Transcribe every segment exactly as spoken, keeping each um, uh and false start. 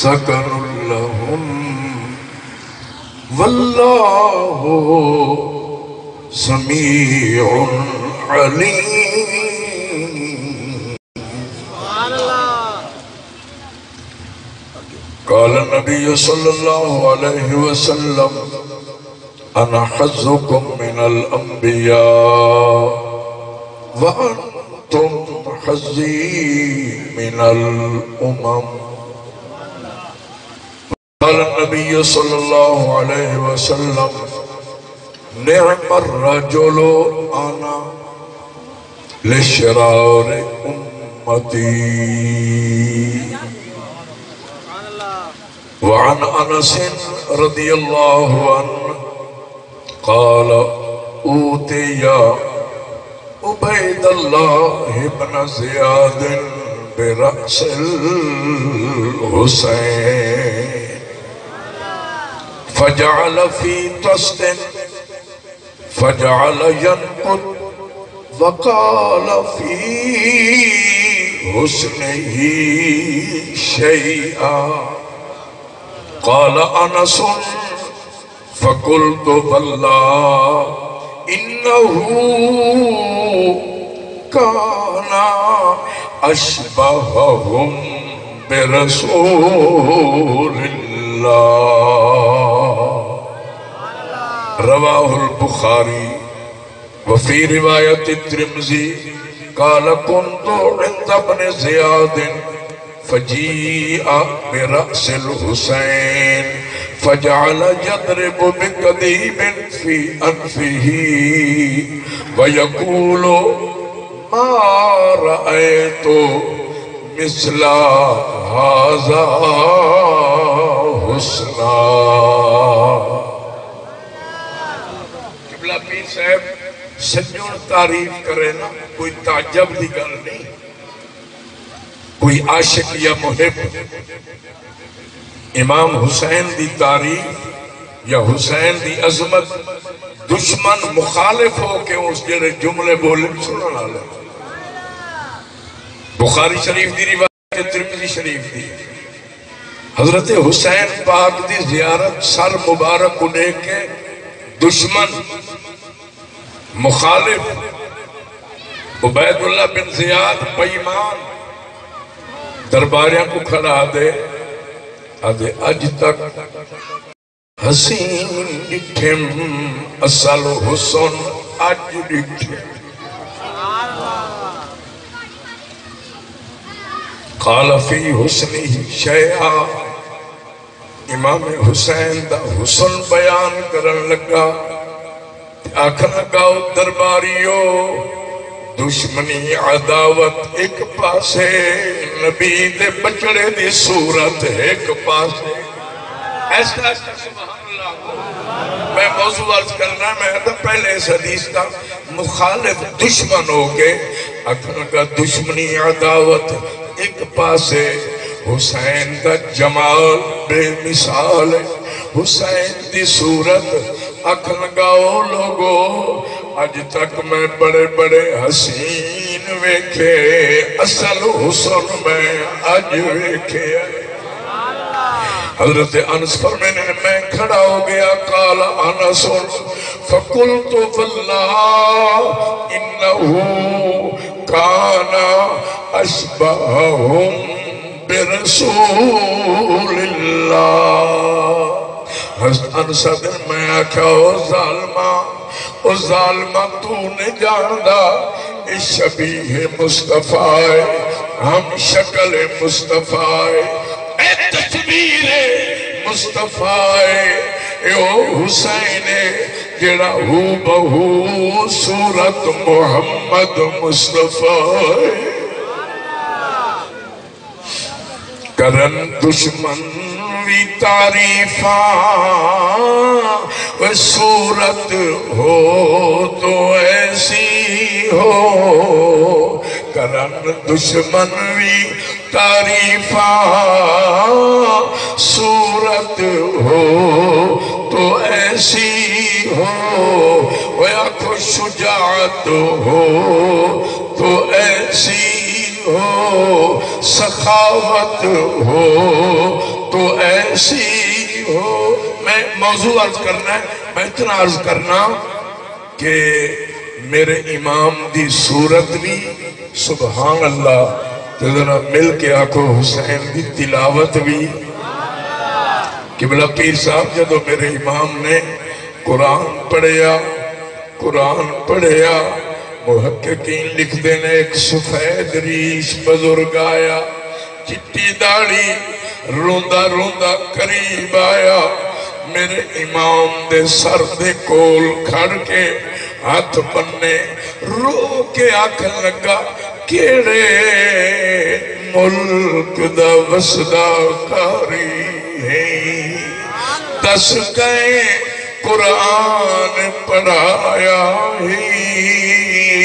سكن لهم والله سميع عليم. قال النبي صلى الله عليه وسلم: أنا حظكم من الأنبياء وأنتم حظي من الأمم. قال النبي صلى الله عليه وسلم: نعم الرجل أنا لشرار أمتي. وعن أنس رضي الله عنه قال: أوتي عبيد الله بن زياد برأس الحسين فجعل في طست فجعل ينكت وقال في حسنه شيئا. قال أنس: فقلت: بلى، إنه كان أشبههم برسول الله. رواه البخاري. وفي رواية الترمذي قال: كنت عند ابن زياد فجيء برأس الحسين فجعل يضرب بقضيب في أنفه ويقول: ما رأيت مثل هذا حسنا. قبلہ پیر صاحب سڄݨ تعریف کرے نا، کوئی تعجب دی ڳالھ نہیں۔ کوئی عاشق یا محب امام حسین دی تعریف یا حسین دی عظمت، دشمن مخالف ہو کے اس جڑے جملے ٻولے، سݨݨ والے۔ بخاری شریف دی روایت، ترمذی شریف دی۔ حضرت حسین پاک دی زیارت، سر مبارک کوں ݙیکھ کے دشمن، مخالف، عبید اللہ بن زیاد، بے ایمان، درباریاں کوں کھڑا آہدے، آہدے، اڄ تک حسین ݙٹھم، اصل حسن اڄ ݙٹھم۔ قال فی حسنہ شیئا، امام حسین دا حسن بیان کرݨ لڳا۔ آکھݨ لڳا، او درباریو، دشمنی، عداوت ہک پاسے، نبی دے ٻچڑے دی صورت ہک پاسے۔ ایسا، ایسا، سبحان اللہ۔ میں موضوع عرض کرنا، میں آہدا پہلے اس حدیث دا مخالف دشمن ہو کے آکھݨ لڳا، دشمنی، عداوت ہک پاسے، حسین دا جمال بے مثال ہے، حسین دی صورت۔ آکھݨ لڳا، او لوگو، اڄ تک میں بڑے بڑے حسین ویکھے، اصل حسن میں اڄ ویکھے۔ حضرت انس فرمیندے نے، میں کھڑا ہو ڳیا، قال انس، فقلت واللہ انہ کان اشبہہم برسول اللہ۔ حضرت انس دے، میں آکھیا، او ظالما، او ظالما، توں نہیں ڄاݨدا، اے شبیہ مصطفیٰ ہے، ہم شکل مصطفیٰ ہے، اے تصویر مصطفیٰ ہے، اے او حسین ہے جیڑھا ہو بہو صورت محمد مصطفیٰ ہے۔ کرن دشمن وی تعریفاں، او صورت ہو تو ایسی ہو۔ کرن دشمن وی تعریفاں، صورت ہو تو ایسی ہو۔ او آکھو شجاعت ہو تو ایسی ہو، سخاوت ہو تو سی ہو۔ میں موضوع عرض کرنا ہے، میں اتنا عرض کرنا کہ میرے امام دی صورت بھی، سبحان اللہ، تے ذرا مل کے آکھو، حسین دی تلاوت بھی۔ قبلہ پیر صاحب، جدوں میرے امام نے قرآن پڑھیا، قرآن پڑھیا، محققین لکھدے نے، ایک سفید ریش بزرگ آیا، چٹی داڑھی، روندا روندا قریب آیا، میرے امام دے سر دے کول کھڑ کے ہتھ بننے، رو کے آکھن لگا، کیڑے ملک دا وسدا قاری ہیں؟ دس کئیں قرآن پڑھایا ہئی،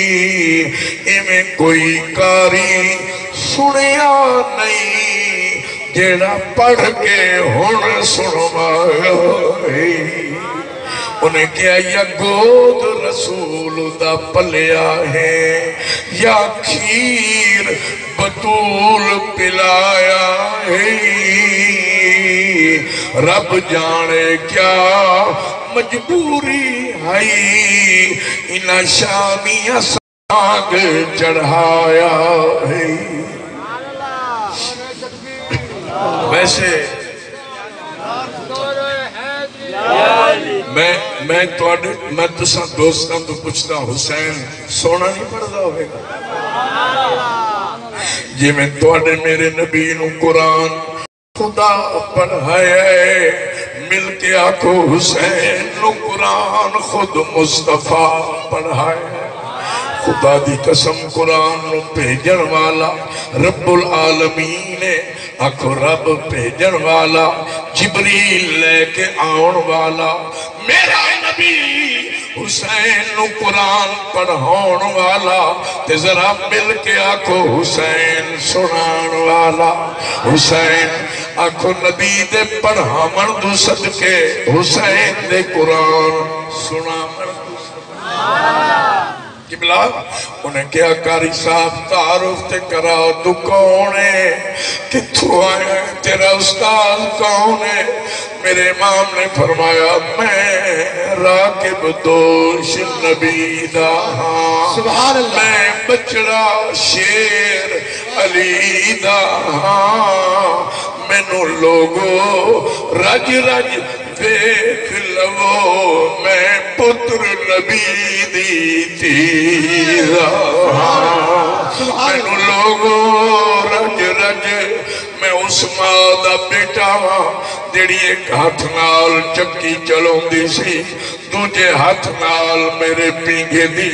ایویں کوئی قاری سنیا نئیں، جیڑھا پڑھ کے ہن سنوایا ہئی۔ انہیں کہیا، یا گود رسول دا پلیا ہے، یا کھیر بتول پلایا ہے۔ رب جانے کیا مجبوری ہئی، انہاں شامیاں سانگ چڑھایا ہے۔ ویسے میں، میں تہاݙے، میں تساں دوستاں توں پچھدا، حسین سوہݨا نہیں پڑھدا ہووے گا؟ جیویں تہاݙے میرے نبی نوں قرآن خدا پڑھایا ہے، مل کے آکھو، حسین نوں قرآن خود مصطفیٰ پڑھایا ہے۔ خدا دی قسم، قرآن نوں بھیجݨ والا رب العالمین ہے۔ آکھو، رب بھیجݨ والا، جبریل لے کے آوݨ والا، میرا نبی حسین نوں قرآن پڑھاوݨ والا، تے ذرا مل کے آکھو، حسین سݨاوݨ والا۔ حسین، آکھو، نبی دے پڑھاوݨ دو صدقے، حسین دے قرآن سݨاوݨ دو صدقے۔ قبلہ، انہیں کہیا، قاری صاحب، تعارف تے کرا، تو کون ہے، کتھوں آیا ہے، تیرا استاد کون ہے؟ میرے امام نے فرمایا، میں راغب دوش نبی دا ہاں۔ سبحان اللہ۔ میں بچڑا شیر علی دا ہاں۔ مینوں لوگو رج رج ویکھ لوو، میں پتر نبی دی دھی دا ہاں۔ سبحان اللہ۔ مینوں لوگو رج رج، میں اس ماں دا بیٹا ہاں، جیڑھی ایک ہتھ نال چکی چلاوندی سی، ݙوجھے ہتھ نال میرے پینگھے دی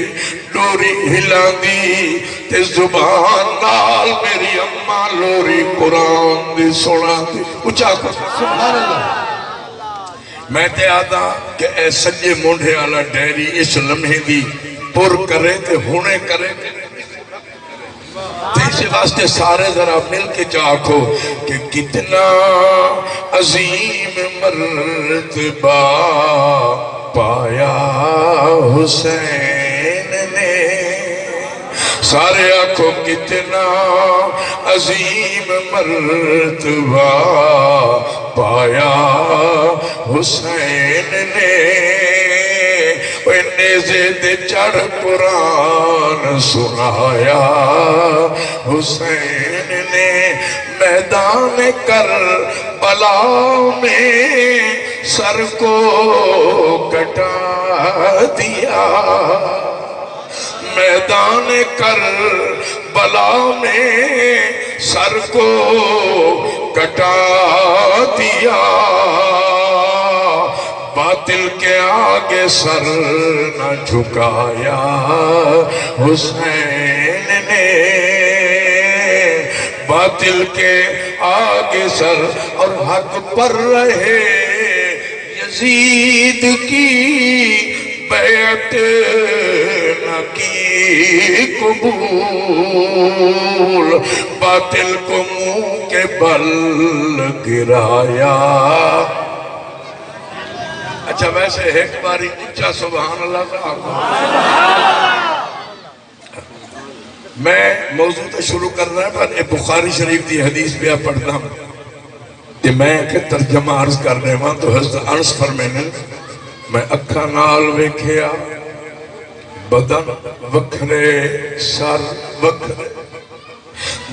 ݙوری ہلاندی، تے زبان نال میری اماں لوری قرآن دی سݨاندی۔ اچا آکھو، سبحان اللہ۔ میں تے آہداں کہ اے سڄے مونڈھے آلا ڈائری اس لمحے دی پر کرے تے ہݨے کرے۔ تے اس واسطے سارے ذرا مل کے چا آکھو کہ کتنا عظیم مرتبہ پایا حسین نے۔ سارے آکھو، کتنا عظیم مرتبہ پایا حسین نے۔ اوئے نیزے تے چڑھ قرآن سنایا حسین نے۔ میدان کربلا میں سر کو کٹا دیا۔ میدان کربلا میں سر کو کٹا دیا، باطل کے آگے سر نہ جھکایا حسین نے، باطل کے آگے سر اور حق پر رہے۔ یزید کی بیعت نہ کی قبول، باطل کو منہ کے بل گرایا۔ اچھا، ویسے ایک باری اچا سبحان اللہ کا آکھو۔ میں موضوع تو شروع کرنا ہے، پر اے بخاری شریف دی حدیث پیا پڑھنا۔ تے میں آکھیا ترجمہ عرض کر ݙیواں تو حضرت انس فرمیندن، میں اکھاں نال ویکھیا، بدن وکھرے، سر وکھرے،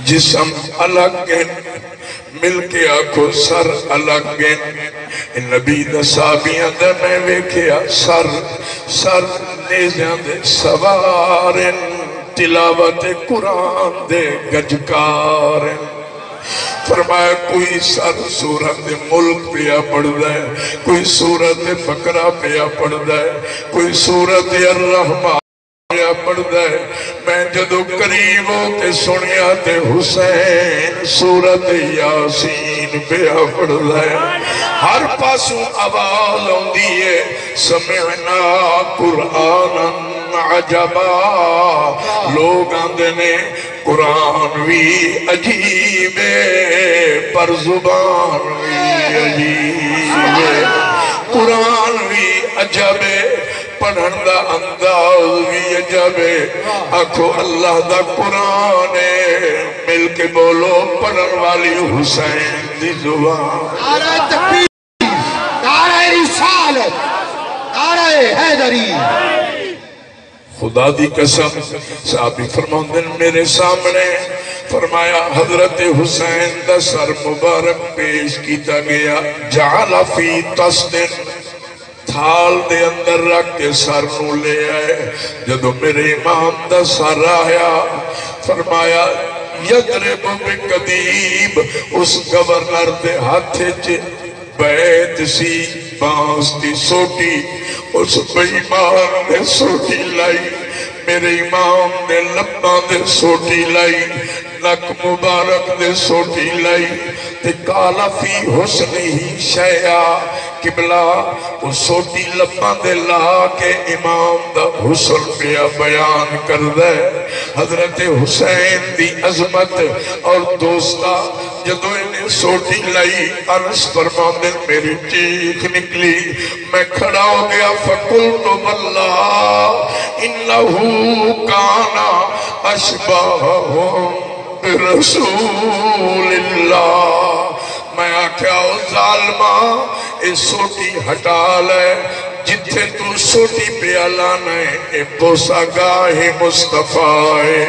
جسم الگ ہن، مل کے آکھو سر الگ ہن۔ اے نبی دا صحابی آندا میں ویکھیا سر، سر نیزیاں دے سوار ہن، تلاوت قرآن دے گجکار ہن۔ فرمایا، کوئی سر سورت ملک پیا پڑھدا ہے، کوئی سورت بقرہ پیا پڑھدا ہے، کوئی سورت الرحمن پیا پڑھدا ہے۔ میں جدوں قریب ہو کے سنیا تے حسین سورت یاسین پیا پڑھدا ہے۔ ہر پاسوں آواز آندی ہے، سمعنا قرآنا عجبا۔ لوگ آندے نے، قرآن وی عجیب ہے، پر زبان وی عجیب ہے۔ قرآن وی عجب ہے، پڑھن دا انداز وی عجب ہے۔ آکھو، اللہ دا قرآن ہے، مل کے بولو، پڑھن والی حسین دی زبان۔ نعرہ تکبیر، نعرہ رسالت، نعرہ حیدری۔ خدا دی قسم، صحابی فرماندن، میرے سامنے فرمایا، حضرت حسین دا سر مبارک پیش کیتا گیا، جعل فی طست، تھال دے اندر رکھ کے سر نوں لے آئے۔ جدوں میرے امام دا سر آیا، فرمایا، یضرب بقدیب، اس گورنر دے ہتھ وچ بیت سی، بانس دی سوٹی، اس بے ایمان نے سوٹی لائی، میرے امام دے لباں دے سوٹی لائی، نک مبارک دے سوٹی لائی، تے قال فی حسنہ شیئا۔ قبلہ، او سوٹی لباں دے لا کے امام دا حسن پیا بیان کردا ہے۔ حضرت حسین دی عظمت اور دوستا، جدوں انہیں سوٹی لائی، انس فرماندن، میری چیخ نکلی، میں کھڑا ہو گیا، فقلت واللہ انہ کان اشبہہم برسول اللہ۔ میں آکھیا، او ظالما، اے سوٹی ہٹا لے، جتھے توں سوٹی پیا لانا ہے، اے بوسہ گاہ مصطفیٰ ہے۔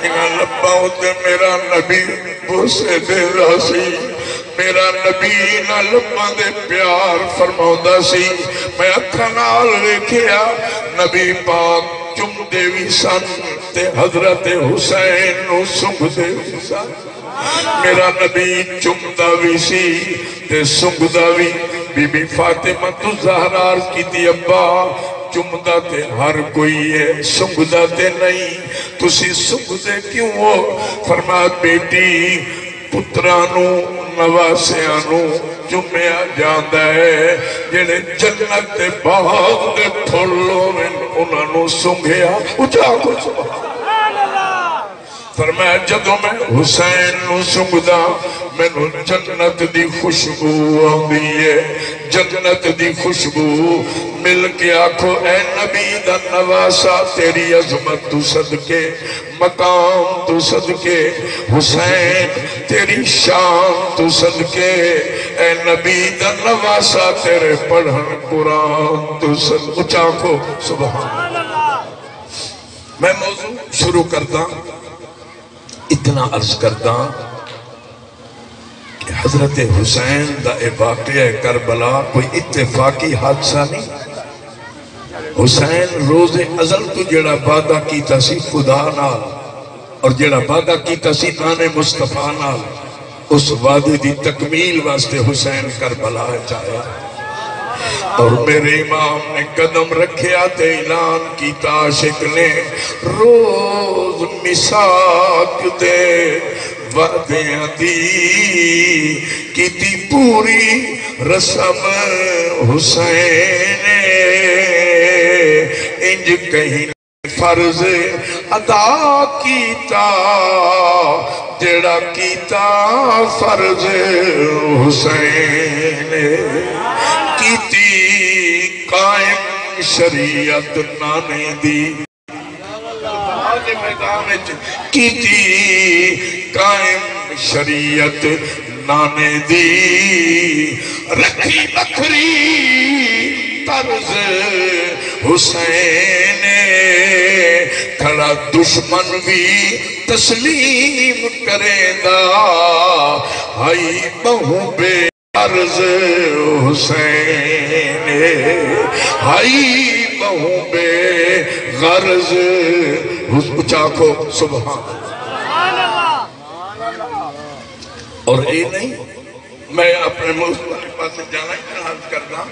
انہاں لباں اتے میرا نبی بوسے ݙیندا سی۔ میرا نبی انہاں لباں دے پیار فرماوندا سی۔ میں اکھاں نال ویکھیا، نبی پاک چمدے وی سن تے حضرت حسین نوں سنگھدے وی سن۔ میرا نبی چمدا وی سی تے سنگدا وی۔ بی بی فاطمہ الزہرا عرض کیتی، ابا، چمدا تے ہر کوئی ہے، سنگدا تے نہیں، تسی سنگدے کیوں ہو؟ فرمایا، بیٹی، پتراں نوں، نواسیاں نوں چمیا جاندا ہے، جڑے جنت دے باغ دے پھل ہوون، انہاں نوں سنگھیا۔ اچا آکھو سبحان۔ فرمایا، جدوں میں حسین نوں سنگداں، مینوں جنت دی خوشبو آندی ہے، جنت دی خوشبو۔ مل کے آکھو، اے نبی دا نواسہ، تیری عظمت توں صدقے، مقام توں صدقے، حسین تیری شان توں صدقے، اے نبی دا نواسہ، تیرے پڑھن قرآن توں صدقے۔ اچا آکھو سبحان اللہ۔ میں موضوع شروع کرداں، اتنا عرض کرداں کہ حضرت حسین دا اے واقعہ کربلا کوئی اتفاقی حادثہ نہیں۔ حسین روز ازل تو جڑا وعدہ کیتا سی خدا نال، اور جڑا وعدہ کیتا سی نانے مصطفیٰ نال، اس وعدے دی تکمیل واسطے حسین کربلا اچ آیا۔ اور میرے امام نے قدم رکھیا تے اعلان کیتا، عاشق نے روز مساک دے وعدیاں دی کیتی پوری رسم حسین، انج کہیں فرض ادا کیتا، جیڑھا کیتا فرض حسین۔ کیتی قائم شریعت نانے دی، میدان وچ کیتی قائم شریعت نانے دی رکھی وکھری طرز حسین، کھڑا دشمن وی تسلیم کریندا، ہئی ٻہوں بے غرض حسین، ہئی ٻہوں بے غرض حس-، اچا آکھو سبحان اللہ۔ اور اے نہیں، میں اپنے موضوع والے پاسے جانا ہی نہ عرض کرنا،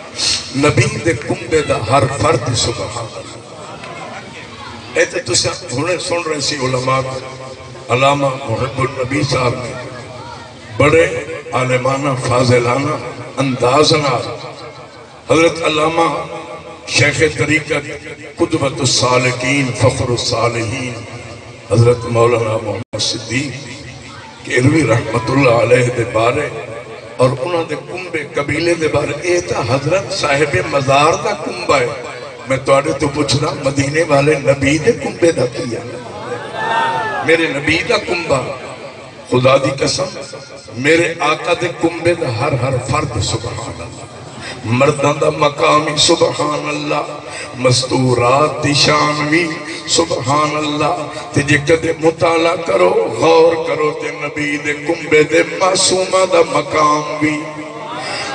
نبی دے کنبے دا ہر فرد سبحان اللہ۔ اے تے تساں ہنے سن رہے سی علماء کو، علامہ محب النبی صاحب نے بڑے عالمانہ فاضلانہ انداز نال حضرت علامہ شیخ طریقت قدوۃ السالکین فخر الصالحین حضرت مولانا محمد صدیق کیروی رحمت اللہ علیہ دے بارے اور انہاں دے کنبے قبیلے دے بارے، اے تاں حضرت صاحب مزار دا کنبہ ہے۔ میں تہاڈے توں پچھدا، مدینے والے نبی دے کنبے دا کی ہے؟ میرے نبی دا کنبہ، خدا دی قسم، میرے آقا دے کنبے دا ہر ہر فرد سبحان اللہ۔ مرداں دا مقام وی سبحان اللہ، مستورات دی شان وی سبحان اللہ۔ تے جے کدے مطالعہ کرو، غور کرو تے نبی دے کنبے دے معصوماں دا مقام وی۔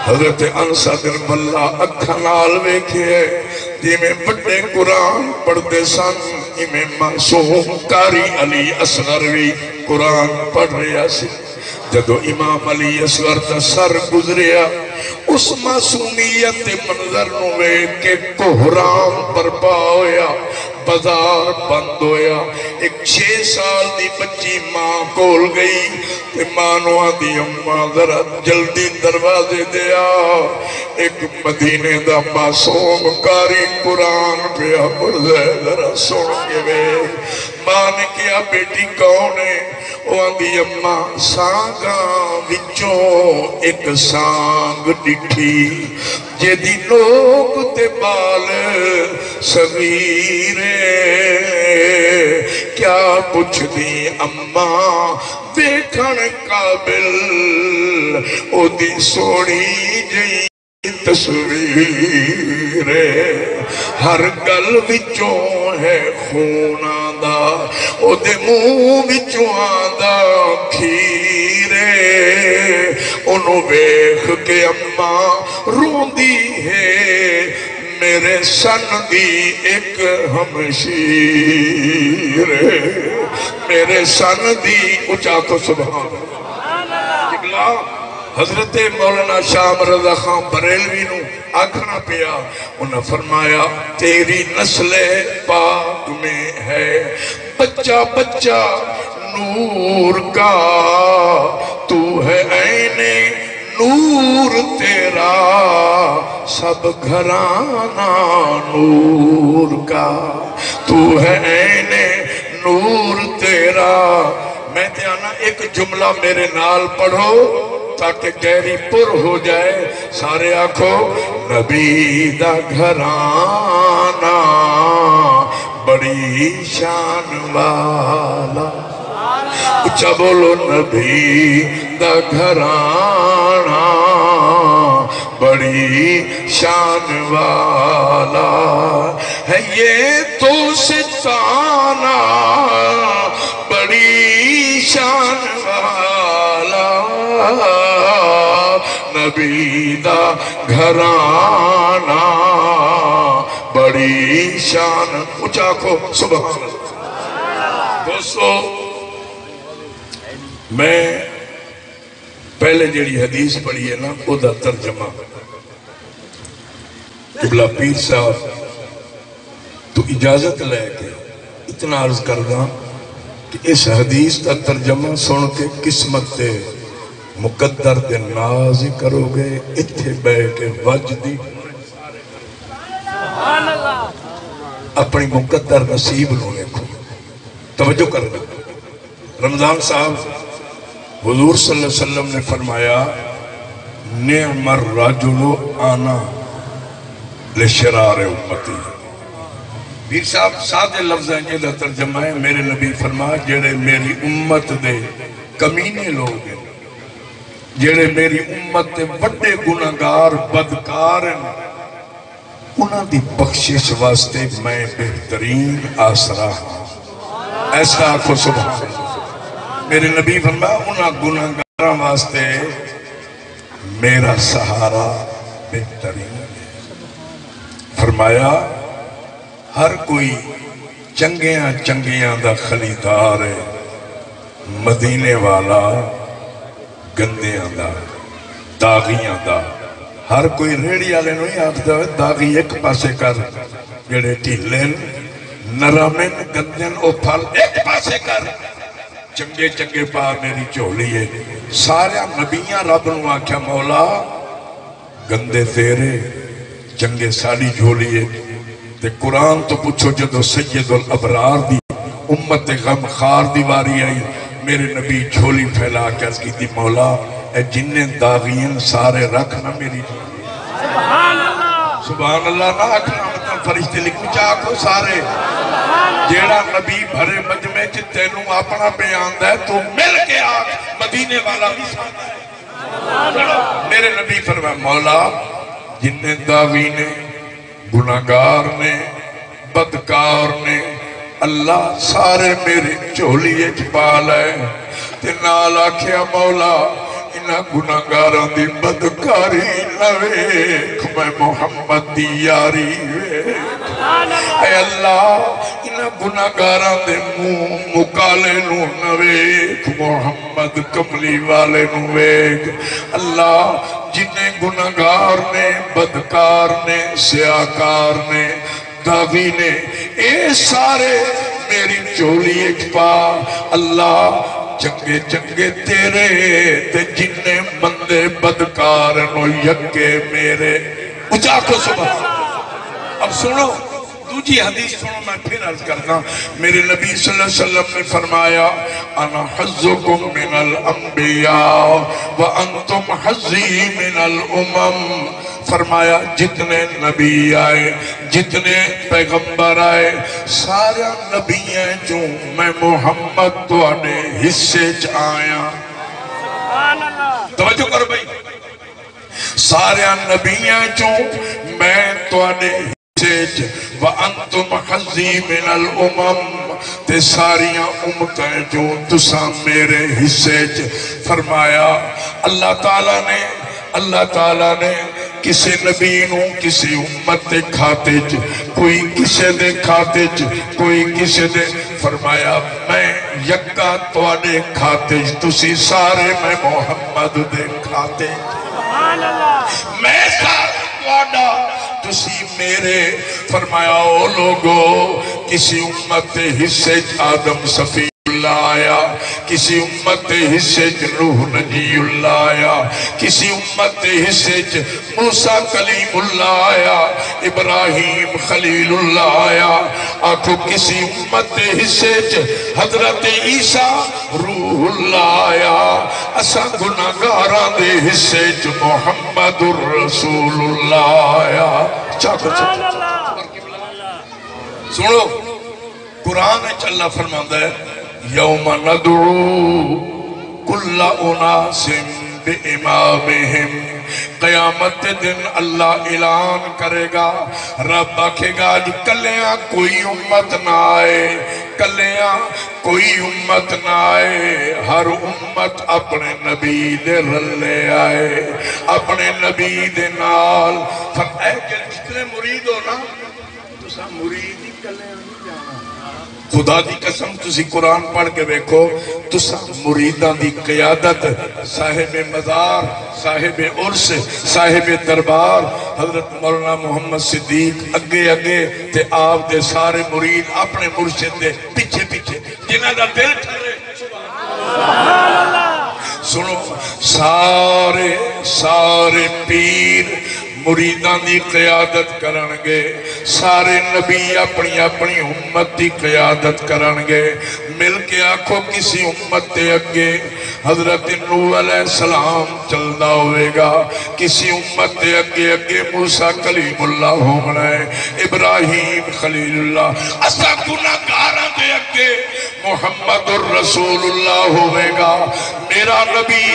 حضرت انس آہدن واللہ اکھاں نال ویکھے، جیویں وݙے قرآن پڑھدے سن، ایویں معصوم قاری علی اصغر وی قرآن پڑھ رہیا سی۔ جدوں امام علی اصغر دا سر گزریا، اس معصومیت دے منظر نوں ویکھ کے کوہرام برپا ہویا، بازار بند ہویا۔ ایک چھ سال دی بچی ماں کول گئی تے ماں نوں آہدی، اماں ذرا جلدی دروازے دے آ، ایک مدینے دا معصوم قاری قرآن پیا پڑھدا ہے، ذرا سن کے ویکھ۔ ماں نے کہیا، بیٹی کون ہے؟ او آہدی، اماں، سانگاں وچوں ایک سانگ ݙٹھی، جیندی نوک تے ٻال صغیر اے۔ کیا پچھدیں اماں، ویکھݨ قابل اوندی سوہݨی جئی تصویر اے، ہر گل وچوں ہے خون آندا، اوندے منہ وچوں آندا کھیر اے۔ اونوں ویکھ کے اماں روندی ہے، میرے سن دی ایک ہمشیر اے، میرے سن دی، اچا آکھو سبحان اللہ۔ قبلہ حضرت مولانا شاہ امر رضا خان بریلوی نوں آکھݨا پیا، انہاں فرمایا، تیری نسل پاک میں ہے بچہ بچہ نور کا، تو ہے عین نور تیرا سب گھرانہ نور کا، تو ہے عین نور تیرا۔ میں تے آنا، ایک جملہ میرے نال پڑھو تاکہ گہری پر ہو جائے۔ سارے آکھو، نبی دا گھرانہ بڑی شان والا۔ اچا بولو، نبی دا گھرانہ بڑی شان والا ہے، یہ تو ستانہ بڑی شان والا۔ نبی دا گھرانہ بڑی شان، اچا آکھو سبحان اللہ۔ دوستو، میں پہلے جیڑھی حدیث پڑھی ہے نا، او دا ترجمہ قبلہ پیر صاحب تو اجازت لے کے اتنا عرض کرداں کہ اس حدیث دا ترجمہ سن کے قسمت دے مقدر دے ناز ہی کرو گے، اتھے بہ کے وج دی اپنی مقدر نصیب نوں ویکھو۔ توجہ کرنا۔ رمضان صاحب، حضور صلی اللہ علیہ وسلم نے فرمایا، "نعم الرجل انا لشرار امتی۔" پیر صاحب، سادے لفظاں وچ دا ترجمہ ہے، میرے نبی فرمایا، جڑے میری امت دے کمینے لوگ ہیں، جیڑھے میری امت دے وݙے گناہگار، بدکار ہن، انہاں دی بخشش واسطے میں بہترین آسرا ہاں۔ ایسا آکھو سبحان اللہ۔ میرے نبی فرمایا، انہاں گناہگاراں واسطے میرا سہارا بہترین ہے۔ فرمایا، ہر کوئی چنگیاں چنگیاں دا خریدار ہے، مدینے والا گندیاں دا، داغیاں دا۔ ہر کوئی ریڑھی والے نوں ہی آکھدا ہے، داغی ایک پاسے کر، جڑے ڈھیلے ہن، نرم ہن، گندے ہن، او پھل ایک پاسے کر، چنگے چنگے پا میری جھولی ہے۔ سارے نبیاں رب نوں آکھیا، مولا، گندے تیرے، چنگے ساݙی جھولی اچ۔ تے قرآن توں پچھو، جدوں سید الابرار دی امت غمخوار دی واری آئی، میرے نبی جھولی پھیلا کے عرض کیتی، مولا، اے جنہیں داغی ہن سارے رکھ نہ میری جھولی۔ سبحان اللہ نہ آکھنا، مطلب فرشتے لکھ اچا آکھو سارے۔ جیڑھا نبی بھرے مجمع چ تینوں اپݨا پیا آندا ہے، توں مل کے آکھ، مدینے والا وی ساݙا ہے۔ میرے نبی فرمایا، مولا، جنہیں داغی نے، گناہگار نے، بدکار نے، اللہ سارے میری جھولی اچ پا لے۔ تے نال آکھیا، مولا، انہاں گناہگاراں دی بدکاری نہ ویکھ، میں محمد دی یاری ویکھ۔ اے اللہ، انہاں گناہگاراں دے منہ مکالے نوں نہ ویکھ، محمد کملی والے نوں ویکھ۔ اللہ، جنہیں گناہگار نے، بدکار نے، سیاہکار نے، داغی نے، اے سارے میری جھولی اچ پا۔ اللہ، چنگے چنگے تیرے، تے جنہیں مندے بدکار نو یکے میرے۔ اچا آکھو سبحان۔ اب سنو، دوجی حدیث سنو، میں پھر عرض کرنا۔ میرے نبی صلی اللہ علیہ وسلم نے فرمایا، انا حظکم من الانبیاء وانتم حظی من الامم۔ فرمایا، جتنے نبی آئے، جتنے پیغمبر آئے، سارے نبیاں چوں میں محمد تہاݙے حصے چ آیا۔ توجہ کرو بھائی، سارے نبیاں چوں میں تہاݙے حصے چ، وانتم حظی من الامم، تے ساریاں امتاں چوں تساں میرے حصے چ۔ فرمایا، اللہ تعالیٰ نے، اللہ تعالیٰ نے کسے نبی نوں کسے امت دے کھاتے چ، کوئی کسے دے کھاتے چ، کوئی کسے دے۔ فرمایا، میں یکا تہاݙے کھاتے چ، تسی سارے میں محمد دے کھاتے چ۔ میں سارا تہاݙا، تسی میرے۔ فرمایا، او لوگو، کسی امت دے حصے چ آدم صفی اللہ آیا، کسی امت دے حصے چ نوح نجی اللہ آیا، کسی امت دے حصے چ موسیٰ کلیم اللہ آیا، ابراہیم خلیل اللہ آیا۔ آکھو، کسی امت دے حصے چ حضرت عیسیٰ روح اللہ آیا۔ اساں گناہگاراں دے حصے چ محمد الرسول اللہ آیا۔ چاکو، چاکو، چاکو۔ سنو، قرآن وچ اللہ فرماندا ہے، یوم ندعو کل اناس بامامہم۔ قیامت دے دن اللہ اعلان کرے گا، رب آکھے گا، اڄ کلیاں کوئی امت نہ آئے، کلیاں کوئی امت نہ آئے، ہر امت اپݨے نبی دے رلے آئے، اپݨے نبی دے نال۔ فرمایا، اے جتنے مرید ہو نا، تساں مرید ہی کلے نہیں جانا۔ خدا دی قسم، تسی قرآن پڑھ کے ویکھو، تساں مریداں دی قیادت، صاحب مزار، صاحب عرس، صاحب دربار حضرت مولانا محمد صدیق اگے اگے، تے آپ دے سارے مرید اپنے مرشد دے پچھے پچھے، جنہاں دا دل ٹھرے۔ سبحان اللہ۔ سنو، سارے، سارے پیر مریداں دی قیادت کرن گے، سارے نبی اپنی اپنی امت دی قیادت کرن گے۔ مل کے آکھو، کسی امت دے اگے حضرت نوح علیہ السلام چلدا ہوئے گا، کسی امت دے اگے اگے موسیٰ کلیم اللہ ہووݨا ہے، ابراہیم خلیل اللہ۔ اساں گناہگاراں دے اگے محمد الرسول اللہ ہووے گا۔ میرا نبی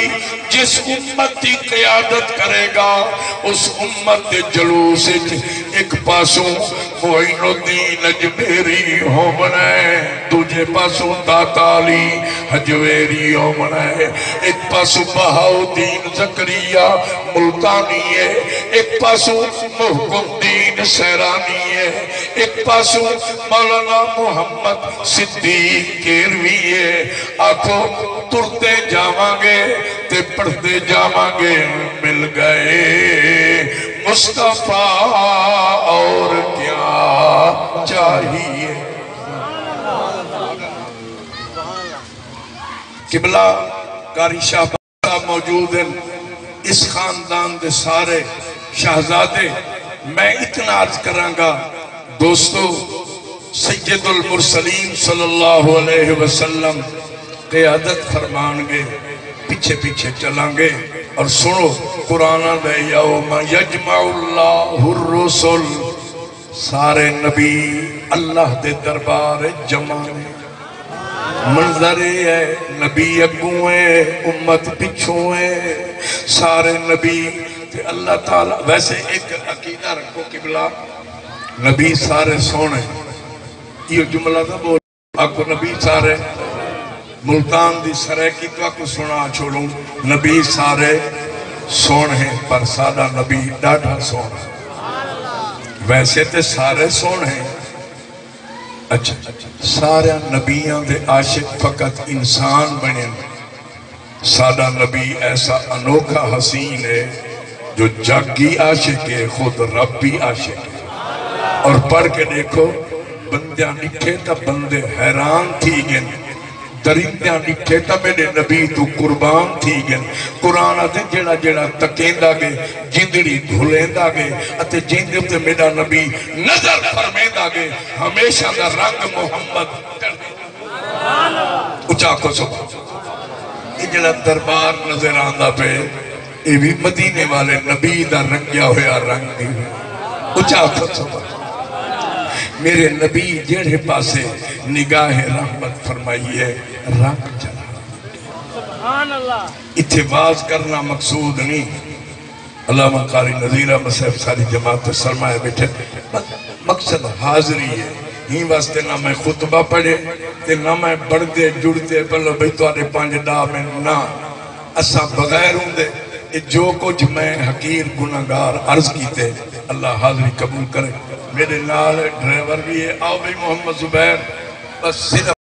جس امت دی قیادت کرے گا، اس امت دے جلوس اچ ہک پاسوں معین الدین اجمیری ہووݨا ہے، ݙوجھے پاسوں داتا علی ہجویری ہووݨا ہے، ہک پاسوں بہاؤالدین زکریا ملتانی ہے، ہک پاسوں محکم الدین سیرانی ہے، ہک پاسوں مولانا محمد صدیق کیروی ہے۔ آکھو، تردے جاواں گے تے پڑھدے جاواں گے، مل گئے مصطفیٰ اور کیا چاہیے۔ قبلہ قاری شاہ صاحب موجود ہیں، اس خاندان دے سارے شہزادے۔ میں اتنا عرض کراں گا دوستو، سید المرسلین صلی اللہ علیہ وسلم قیادت فرمان گے، پچھے پچھے چلاں گے۔ اور سنو، قرآن آندے، یوم یجمع اللہ الرسل، سارے نبی اللہ دے دربار اچ جمع نے۔ منظر اے ہے، نبی اڳوں ہے، امت پچھوں ہے، سارے نبی تے اللہ تعالیٰ۔ ویسے ایک عقیدہ رکھو قبلہ، نبی سارے سوہݨے، ایہو جملہ نہ بول۔ آکھو نبی سارے، ملتان دی سرائیکی تہاکوں سݨا چھوڑوں، نبی سارے سوہݨے ہیں، پر ساݙا نبی ݙاڈھا سوہݨا۔ ویسے تے سارے سوہݨے ہیں۔ اچھا، سارے نبیاں دے عاشق فقط انسان بݨے۔ ساݙا نبی ایسا انوکھا حسین ہے جو جگ ہی عاشق ہے، خود رب بھی عاشق ہے۔ اور پڑھ کے ݙیکھو، بندیاں ݙٹھے تاں بندے حیران تھی ڳن، درندیاں ݙٹھے تاں میݙے نبی توں قربان تھی ڳن۔ قرآن آہدے، جیڑھا جیڑھا تکیندا ڳئے، جندڑی گھلیندا ڳئے، اتے جیندے اتے میݙا نبی نظر فرمیندا ڳئے، ہمیشہ دا رنگ محمد چڑھدا۔ اچا آکھو سبحان اللہ۔ اے جیڑھا دربار نظر آندا پئے، اے وی مدینے والے نبی دا رنگیا ہویا رنگ ہے۔ اچا آکھو سبحان اللہ۔ میرے نبی جیڑھے پاسے نگاہ رحمت فرمائی ہے، رنگ چڑھا۔ سبحان اللہ۔ اتھے وعظ کرنا مقصود نہیں۔ علامہ قاری نذیر احمد صاحب ساری جماعت تے سرمایہ ٻیٹھے۔ بس مقصد حاضری ہے۔ ہیں واسطے نہ میں خطبہ پڑھے تے نہ میں بݨدے جڑدے، بلو بھئی تہاݙے پنج ݙاہ منٹ نہ۔ اساں بغیر اوندے، اے جو کجھ میں حقیر گناہگار عرض کیتے، اللہ حاضری قبول کرے۔ میݙے نال ڈرائیور وی ہے، آؤ بھئی محمد زبیر، بس صرف